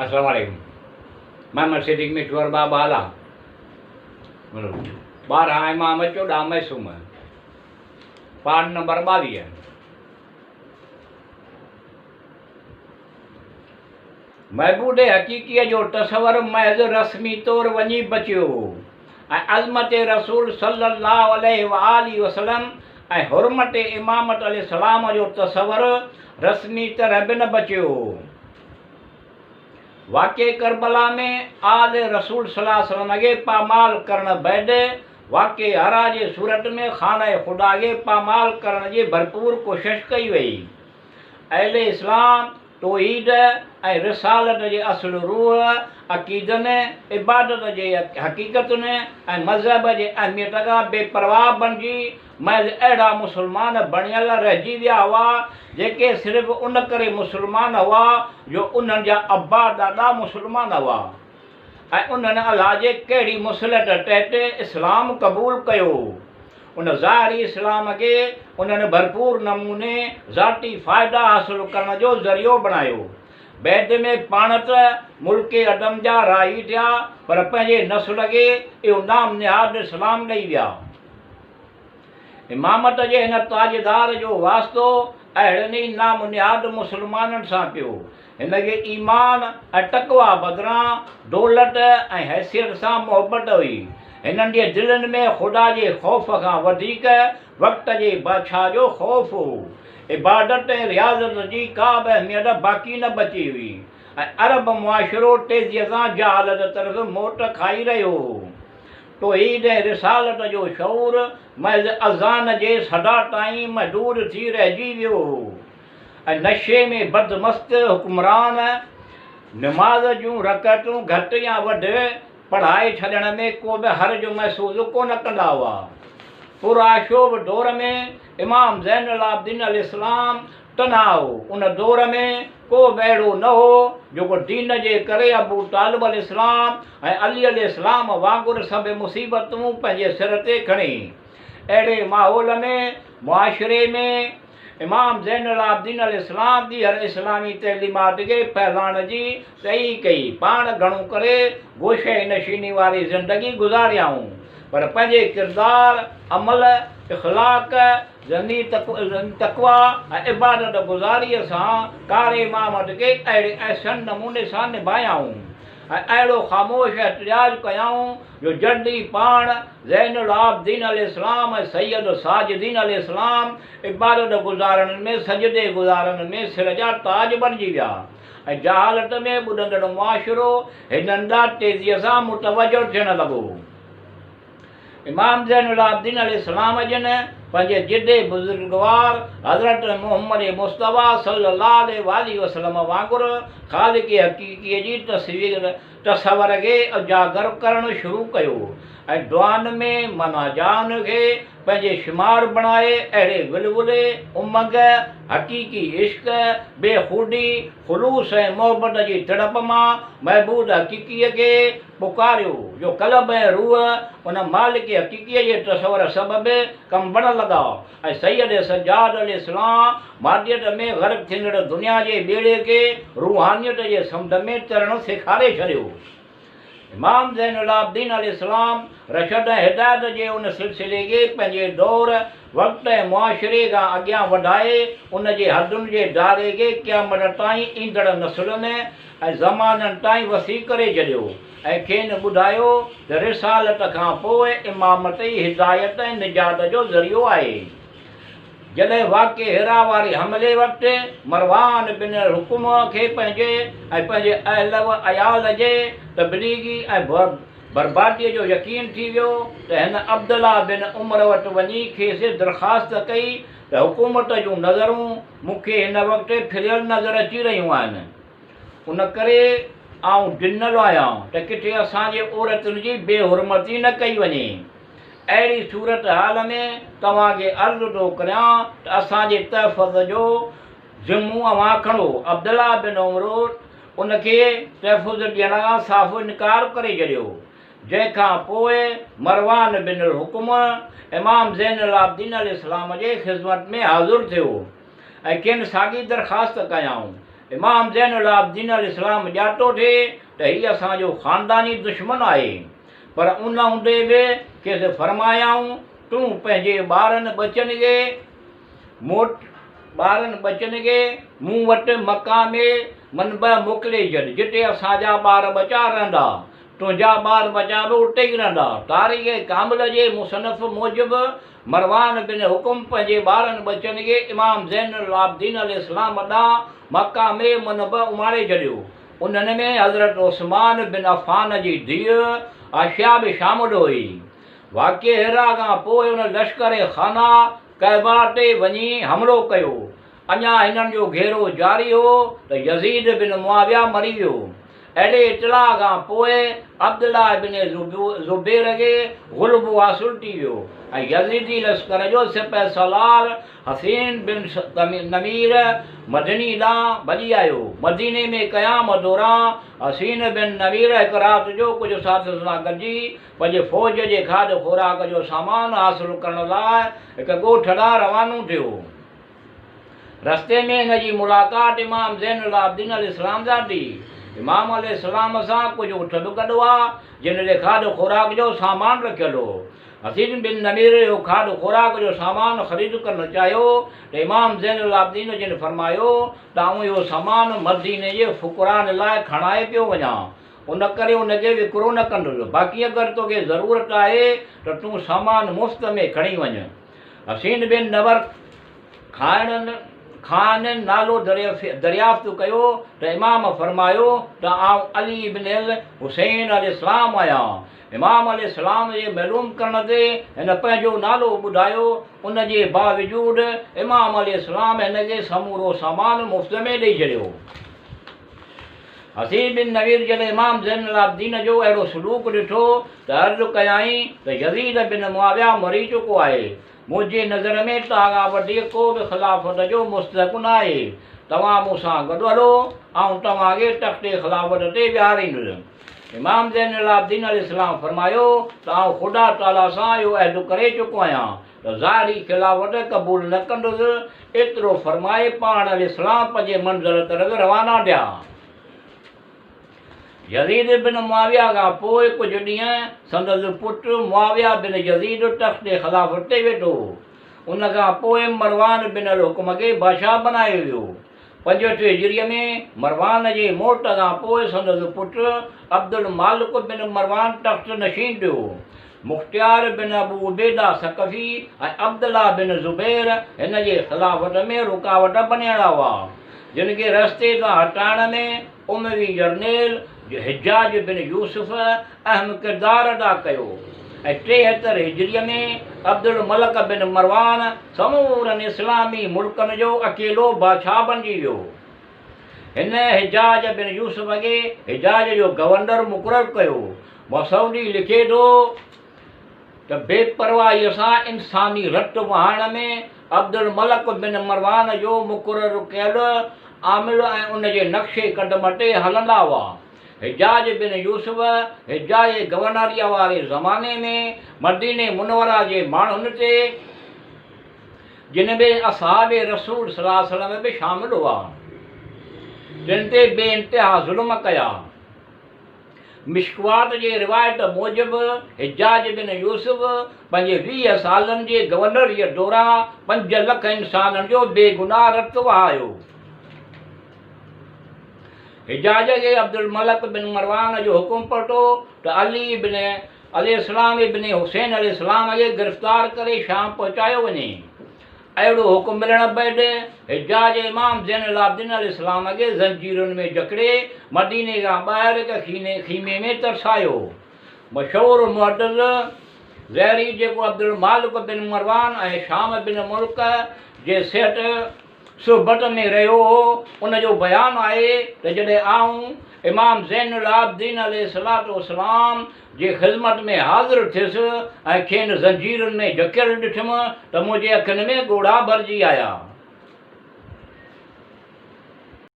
السلام عليڪم محمد صديق مشور باب هالا 12 امام 14 معصوم پارٽ نمبر 22. معبود حقيقيء جو تصور محض رسمي طور وڃي بچيو هو ۽ عظمت رسول صلّي اللّٰه عليه واٰله وسلّم ۽ حرمت امامت عليه السلام جو تصور رسمي طرح به نه بچيو هو. واقعي ڪربلا ۾ آل رسول صلّي اللّٰه عليه وسلّم کي پامال ڪرڻ بعد واقعي حرا جي صورت ۾ خانه خدا کي پامال ڪرڻ جي ڀرپور ڪوشش ڪئي وئي. اهل اسلام توحيد ۽ رسالت جي اصل روح، عقيدن، عبادت جي حقيقتن ۽ مذهب جي اهميت کان بي پرواهه بڻجي محض اهڙا مسلمان بڻيل رهجي ويا هئا، جيڪي صرف ان ڪري مسلمان هئا جو انهن جا ابا ڏاڏا مسلمان هئا ۽ انهن الله جي ڪهڙي مصلحت تحت اسلام قبول ڪيو. ان ظاهري اسلام کي انهن ڀرپور نموني ذاتي فائدا حاصل ڪرڻ جو ذريعو بڻايو. بعد ۾ پاڻ ته ملڪ عدم جا راهي ٿيا پر پنهنجي نسل کي اهو نام نهاد اسلام ڏئي ويا. امامت جي هن تاجدار جو واسطو اهڙن ئي نام نهاد مسلمانن سان پيو. هن کي ايمان ۽ تقويٰ بدران دولت ۽ حيثيت سان محبت هئي. هنن جي دلين ۾ خدا جي خوف کان وڌيڪ وقت جي بادشاهه جو خوف هو. عبادت ۽ رياضت جي ڪا به اهميت باقي نه بچي هئي ۽ عرب معاشرو تيزيء سان جهالت طرف موٽ کائي رهيو هو. توحيد ۽ رسالت جو شعور محض اذان جي صدا تائين محدود ٿي رهجي ويو هو. ۽ نشي ۾ بدمست حڪمران نماز جون رڪعتون گهٽ يا وڌ پڙهائي ڇڏڻ ۾ ڪو به حرج محسوس ڪونه ڪندا هئا. پرآشوب دور ۾ امام زين العابدين عليه السلام تنها هو. ان دور ۾ ڪو به اهڙو نه هو جيڪو دين جي ڪري ابو طالب عليه السلام ۽ علي عليه السلام وانگر سڀ مصيبتون پنهنجي سر تي کڻي. اهڙي ماحول ۾ معاشري ۾ امام زين العابدين عليه السلام ٻيهر اسلامي تعليمات کي ڦهلائڻ جي سعي ڪئي. پاڻ گهڻو ڪري گوشه نشيني واري زندگي گذاريائون، پر پنهنجي ڪردار، عمل، اخلاق، ذهني تقويٰ ۽ عبادت گذاريء سان ڪار امامت کي اهڙي احسن نموني سان نڀايائون ۽ اهڙو خاموش احتجاج ڪيائون جو جلد ئي پاڻ زين العابدين عليه السلام ۽ سيد الساجدين عليه السلام عبادت گذارن ۾ سجدي گذارن ۾ سر جا تاج بڻجي ويا ۽ جهالت ۾ ٻڏندڙ معاشرو هنن ڏانهن تيزيء سان متوجه ٿيڻ لڳو. امام زين العابدين عليه السلام جن پنهنجي جد بزرگوار حضرت محمد مصطفيٰ صلي الله عليه واٰله وسلم وانگر خالق حقيقيء جي تصوير تصور کي اجاگر ڪرڻ شروع ڪيو ۽ دعائن ۾ مناجائن کي پنهنجي شمار بڻائي اهڙي ولولي، امنگ، حقيقي عشق، بي خودي، خلوص ۽ محبت جي تڙپ مان معبود حقيقيء کي پڪاريو جو قلب ۽ روح ان مالڪ حقيقيء جي تصور سبب ڪنبڻ لڳا ۽ سيد سجاد عليه السلام ماديت ۾ غرق ٿيندڙ دنيا جي ٻيڙي کي روحانيت جي سمنڊ ۾ ترڻ سيکاري ڇڏيو. امام زين العابدين عليه السلام رشد ۽ هدايت جي ان سلسلي کي پنهنجي دور، وقت ۽ معاشري کان اڳيان وڌائي ان جي حدن جي دائري کي قيامت تائين ايندڙ نسلن ۽ زمانن تائين وسيع ڪري ڇڏيو. ۽ کين ٻڌايو ته رسالت کان پوء امامت ئي هدايت ۽ نجات جو ذريعو آهي. جڏهن واقعي حرا واري حملي وقت مروان بن الحڪم کي پنهنجي ۽ پنهنجي اهل و عيال جي تبليغي ۽ برباديء جو يقين ٿي ويو ته هن عبدالله بن عمر وٽ وڃي کيس درخواست ڪئي ته حڪومت جون نظرون مون کي هن وقت ڦريل نظر اچي رهيون آهن. ان ڪري آئون ڊنل آهيان ته ڪٿي اسان جي عورتن جي بي حرمتي نه ڪئي وڃي. اهڙي صورتحال ۾ توهان کي عرض ٿو ڪريان ته اسان جي تحفظ جو ذمو اوهان کڻو. عبدالله بن عمر ان کي تحفظ ڏيڻ کان صاف انڪار ڪري ڇڏيو. جنهن کان پوء مروان بن الحڪم امام زين العابدين عليه السلام جي خذمت ۾ حاضر ٿيو. ۽ کين ساڳي درخواست ڪيائون. امام زين العابدين عليه السلام ڄاتو ٿي ته هي اسان جو خانداني دشمن آهي، پر ان هوندي به کيس فرمايائون، تون پنهنجي ٻارن ٻچن کي موٽ ٻارن ٻچن کي مون وٽ مڪان ۾ منبع موڪلي ڇڏ، جتي اسان جا ٻار ٻچا رهندا. تنهنجا ٻار ٻچا به اتي ئي رهندا. تاريخ ڪامل جي مصنف موجب مروان بن حڪم پنهنجي ٻارن ٻچن کي امام زين العابدين عليه السلام ڏانهن مڪه ۾ منبع اماڻي ڇڏيو. انهن ۾ حضرت عثمان بن عفان جي ڌيء عائشه به شامل هئي. واقعي حرا کان پوء ان لشڪر خانه ڪعبه تي وڃي حملو ڪيو. اڃا هنن جو گهيرو جاري هو ته يزيد بن معاويه مري ويو. اهڙي اطلاع کان پوء عبدالله بن زبير کي غلبو حاصل ٿي ويو ۽ يزيدي لشڪر جو سپهه سالار حصين بن نمير مدني ڏانهن ڀڄي آيو. مديني ۾ قيام دوران حصين بن نمير هڪ رات جو ڪجهه ساٿين سان گڏجي پنهنجي فوج جي کاڌ خوراڪ جو سامان حاصل ڪرڻ لاء هڪ ڳوٺ ڏانهن روانو ٿيو. رستي ۾ هن جي ملاقات امام زين العابدين عليه السلام سان ٿي. امام عليه السلام سان ڪجهه اٺ به گڏ هئا، جن تي کاڌ خوراڪ جو سامان رکيل هو. حسين بن نمير اهو کاڌ خوراڪ جو سامان خريد ڪرڻ چاهيو ته امام زين العابدين جن فرمايو ته آئون اهو سامان مديني جي فقرائن لاء کڻائي پيو وڃان، ان ڪري ان کي وڪرو نه ڪندس، باقي اگر توکي ضرورت آهي ته تون سامان مفت ۾ کڻي وڃ. حسين بن نور کانئن نالو دريافت ڪيو ته امام فرمايو ته آئون علي بن الحسين عليه السلام آهيان. امام عليه السلام جي معلوم ڪرڻ تي هن پنهنجو نالو ٻڌايو، ان جي باوجود امام عليه السلام هن کي سمورو سامان مفت ۾ ڏئي ڇڏيو. حسين بن نوير جڏهن امام زين العابدين جو اهڙو سلوڪ ڏٺو ته عرض ڪيائين ته يزيد بن معاويه مري چڪو آهي، منهنجي نظر ۾ توهان کان وڌيڪ ڪو به خلافت جو مستحق نه آهي، توهان مون سان گڏ هلو، آئون توهان کي تخت خلافت تي ويهاريندس. امام زين العابدين عليه السلام فرمايو ته آئون خدا تعاليٰ سان اهو عهد ڪري چڪو آهيان ته ظاهري خلافت قبول نه ڪندس، ايترو فرمائي پاڻ عليه السلام پنهنجي منزل طرف روانا ٿيا. يزيد بن معاويه کان پوء ڪجهه ڏينهن سندس پٽ معاويه بن يزيد تخت خلافت تي ويٺو. ان کان پوء مروان بن الحڪم کي بادشاهه بنايو ويو. 65 هجريء ۾ مروان جي موت کان پوء سندس پٽ عبدالمالڪ بن مروان تخت نشين ٿيو. مختيار بن ابو عبيده ثقفي ۽ عبدالله بن زبير هن جي خلافت ۾ رڪاوٽ بنيل هئا، جن کي رستي تان هٽائڻ ۾ اموي جرنيل حجاج بن يوسف اهم ڪردار ادا ڪيو ۽ 73 هجريء ۾ عبدالملڪ بن مروان سمورن اسلامي ملڪن جو اڪيلو بادشاهه بنجي ويو. هن حجاج بن يوسف کي حجاز جو گورنر مقرر ڪيو. مسعودي لکي ٿو ته بي پرواهيء سان انساني رت وهائڻ ۾ عبدالملڪ بن مروان جو مقرر ڪيل عامل ۽ ان جي نقش قدم تي هلندا هئا. حجاج بن يوسف حجاز جي گورنريء واري زماني ۾ مديني منوره جي ماڻهن تي جن ۾ اصحاب رسول صلي الله عليه وسلم به شامل هئا، تن تي بي انتها ظلم ڪيا. مشڪوات جي روايت موجب حجاج بن يوسف پنهنجي 20 سالن جي گورنريء دوران 5 لک انسانن جو بي گناهه رت وهايو. حجاج کي عبدالملڪ بن مروان جو حڪم پهتو ته علي بن عليه السلام ابن حسين عليه السلام کي گرفتار ڪري شام پهچايو وڃي. اهڙو حڪم ملڻ بعد حجاج امام زين العابدين عليه السلام کي زنجيرن ۾ جڪڙي مديني کان ٻاهر هڪ خيمي ۾ ترسايو. مشهور محدث زهري جيڪو عبدالمالڪ بن مروان ۽ هشام بن ملڪ جي صحت صحبت ۾ رهيو هو، ان جو بيان آهي ته جڏهن آئون امام زين العابدين عليه الصلوة والسلام جي خذمت ۾ حاضر ٿيس ۽ کين زنجيرن ۾ جڪڙيل ڏٺم ته منهنجي اکين ۾ ڳوڙها ڀرجي آيا.